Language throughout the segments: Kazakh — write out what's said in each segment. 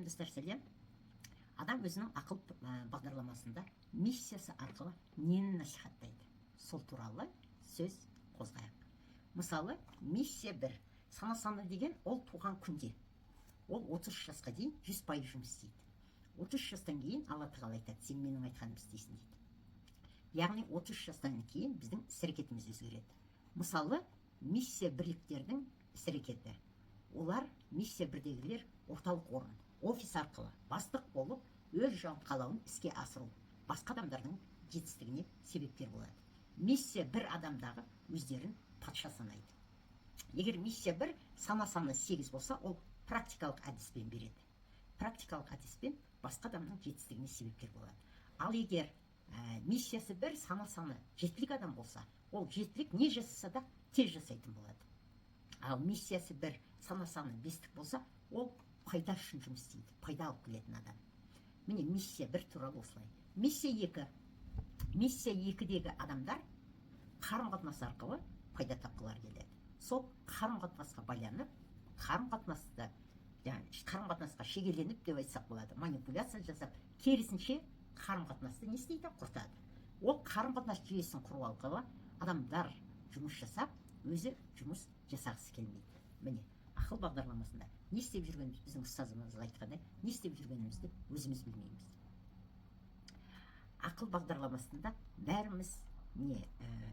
Достар, сәлем! Адам өзінің ақыл бағдарламасында миссиясы арқылы нені насихаттайды, сол туралы сөз қозғайық. Мысалы, миссия 1, сана саны деген, ол туған күнде ол 33 жасқа дейін 100% жұмыс істейді. 33 жастан кейін Алла Тағала айтады: «Сен менің айтқанымды істейсің», – дейді. Яғни 33 жастан кейін біздің іс әрекетіміз өзгереді. Мысалы, миссия бірліктердің іс әрекеті: олар, миссия бірдегілер, орталық орын, офис арқылы бастық болып, өз жан қалауын іске асыру, басқа адамдардың жетістігіне себепкер болады. Миссия 1 адамдағы өздерін патша санайды. Егер миссия 1, сана саны 8 болса, ол практикалық әдіспен береді, практикалық әдіспен басқа адамның жетістігіне себепкер болады. Ал егер миссиясы 1, сана саны жетілік адам болса, ол жетілік не жасаса да, тез жасайтын болады. Ал миссиясы 1, сана саны бестік болса, ол пайда үшін жұмыс істейді, пайда алып келетін адам. Міне, миссия 1 туралы осылай. Миссия 2. Миссия 2-дегі адамдар қарым қатынас арқылы пайда тапқылары келеді. Сол қарым қатынасқа байланып, қарым қатынасты, яғни қарым қатынасқа шегеленіп деп айтсақ болады, манипуляция жасап, керісінше, қарым қатынасты не істейді? Құртады. Ол қарым қатынас жүйесін құру арқылы адамдар жұмыс жасап, өзі жұмыс жасағысы келмейді. Міне, ақыл бағдарламасында не істеп жүргеніміз, біздің ұстазымыз айтқандай, не істеп жүргенімізді өзіміз білмейміз. Ақыл бағдарламасында бәріміз не,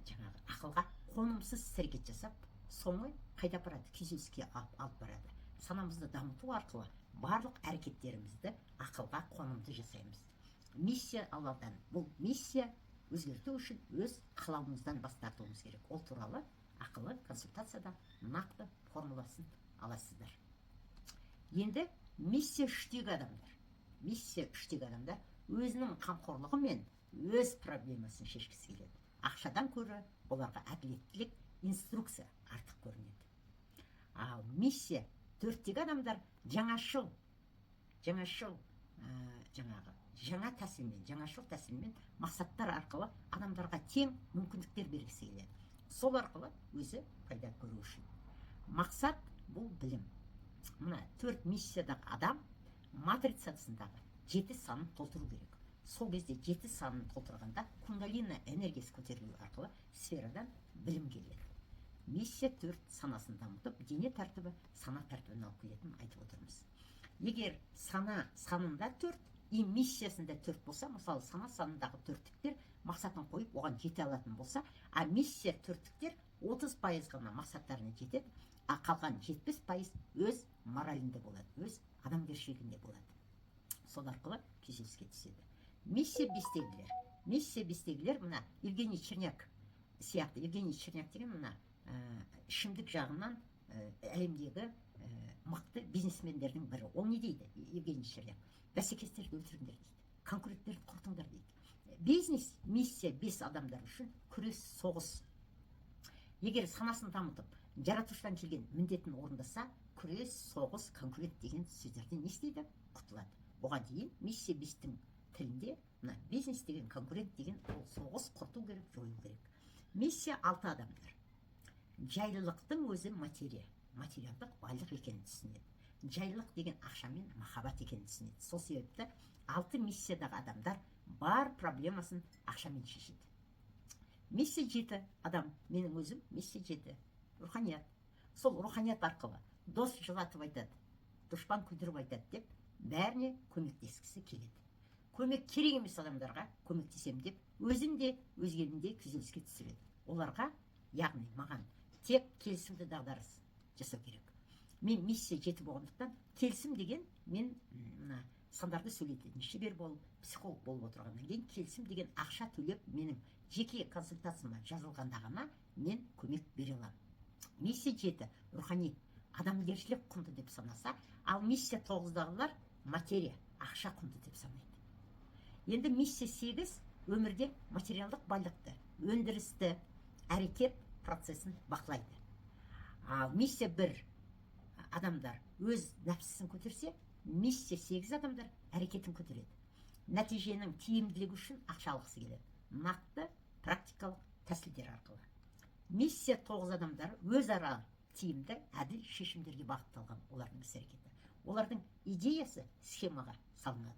жаңағы ақылға қонымсыз іс әрекет жасап, соңы қайда апарады? Күйзеліске алып барады. Санамызды дамыту арқылы барлық әрекеттерімізді ақылға қонымды жасаймыз. Миссия Алладан. Бұл миссия өзгерту үшін өз қалауымыздан бас тартуымыз керек. Ол туралы ақылы консультацияда нақты формуласын аласыздар. Енді миссия 3-тегі адамдар. Миссия 3-тегі адамдар өзінің қамқорлығымен өз проблемасын шешкісі келеді. Ақшадан көрі оларға әділеттілік, инструкция артық көрінеді. Ал миссия 4-тегі адамдар жаңашыл, жаңағы жаңа тәсілмен, жаңашыл тәсілмен, мақсаттар арқылы адамдарға тең мүмкіндіктер бергісі келеді. Сол арқылы өзі пайда көру үшін. Мақсат – бұл білім. Мына төрт миссиядағы адам матрицасындағы жеті санын толтыру керек. Сол кезде, жеті санын толтырғанда, кундалина энергиясы көтерілу арқылы сферадан білім келеді. Миссия 4 санасын дамытып, дене тәртібі сана тәртібін алып келетінін айтып отырмыз. Егер сана санында 4 и миссиясында 4 болса, мысалы, сана санындағы төрттіктер мақсатын қойып, оған жете алатын болса, а миссия төрттіктер 30% ғана мақсаттарына жетеді, а қалған 70% өз моралінде болады, өз адамгершілігінде болады. Сол арқылы күйзеліске түседі. Миссия 5-тегілер. Миссия 5-тегілер мына Евгений Черняк сияқты. Евгений Черняк деген мына ішімдік жағынан әлемдегі мықты бизнесмендердің бірі. Ол не дейді, Евгений Черняк? «Бәсекестерді өлтіріңдер», – дейді, «конкуренттерді құртыңдар», – дейді. Бизнес миссия 5 адамдар үшін күрес, соғыс. Егер санасын дамытып, жаратушыдан келген міндетін орындаса, күрес, соғыс, конкурент деген сөздерден не істейді? Құтылады. Оған дейін миссия 5-тің тілінде мына бизнес деген, конкурент деген ол соғыс, құрту керек, жою керек. Миссия 6 адамдар жайлылықтың өзі материя, материалдық байлық екенін түсінеді. Жайлылық деген ақша мен махаббат екенін түсінеді. Сол себепті 6 миссиядағы адамдар бар проблемасын ақшамен шешеді. Миссия 7 адам, менің өзім миссия 7, руханият. Сол руханият арқылы дос жылатып айтады, дұшпан күлдіріп айтады деп, бәріне көмектескісі келеді. Көмек керек емес адамдарға көмектесемін деп, өзін де, өзгені де күйзеліске түсіреді. Оларға, яғни маған, тек келісімді дағдарыс жасау керек. Мен миссия 7 болғандықтан, келісім деген, мен мына сандарды сөйлететін шебер болып, психолог болып отырғаннан кейін, келісім деген ақша төлеп, менің жеке консультацияма жазылғанда ғана мен көмек бере аламын. Миссия 7 рухани адамгершілік құнды деп санаса, ал миссия 9-дағылар материя, ақша құнды деп санайды. Енді миссия 8 өмірде материалдық байлықты, өндірісті, әрекет процесін бақылайды. Ал миссия 1 адамдар өз нәпсісін көтерсе, миссия 8 адамдар әрекетін көтереді. Нәтиженің тиімділігі үшін ақша алғысы келеді, нақты практикалық тәсілдер арқылы. Миссия 9 адамдар өзара тиімді, әділ шешімдерге бағытталған олардың іс әрекеті. Олардың идеясы схемаға салынады,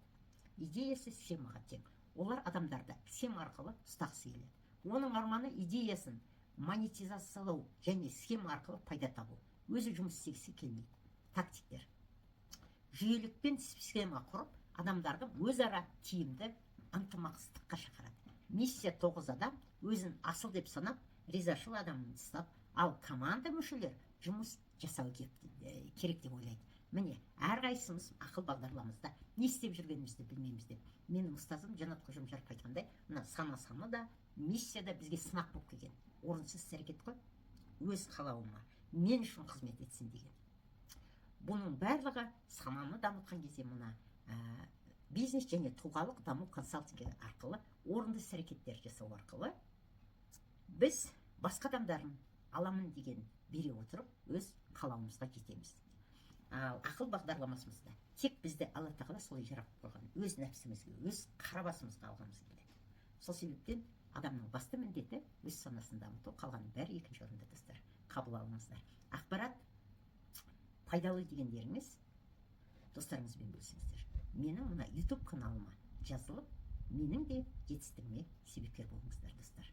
идеясы схемаға тең. Олар адамдарды схема арқылы ұстағысы келеді. Оның арманы — идеясын монетизациялау және схема арқылы пайда табу. Өзі жұмыс істегісі келмейді. Тактиктер: жүйелікпен схема құрып, адамдарды өзара тиімді ынтымақтастыққа шақырады. Миссия 9: адам өзін асыл деп санап, ризашыл адамын ұстап, ал команда мүшелері жұмыс жасау керек деп ойлайды. Міне, әрқайсымыз ақыл бағдарламамызда не істеп жүргенімізді білмейміз деп менің ұстазым Жанат Қожамжаров айтқандай, мына сана саны да, миссия да бізге сынақ болып келген орынсыз іс әрекет қой. Өз қалауыма, мен үшін қызмет етсін деген. Бұның барлығы сананы дамытқан кезде, мына бизнес және тұлғалық даму консалтингі арқылы, орынды іс әрекеттер жасау арқылы біз басқа адамдардың аламын деген бере отырып, өз қалауымызға жетеміз. Ал ақыл бағдарламасымызда тек бізді Алла Тағала солай жаратып қойған, өз нәпсімізге, өз қара басымызға алғымыз келеді. Сол себептен адамның басты міндеті — өз санасын дамыту, қалғанның бәрі екінші орында. Достар, қабыл алыңыздар. Ақпарат пайдалы дегендеріңіз, достарыңызбен бөлісіңіздер. Менің мына YouTube каналыма жазылып, менің де жетістігіме себепкер болыңыздар, достар.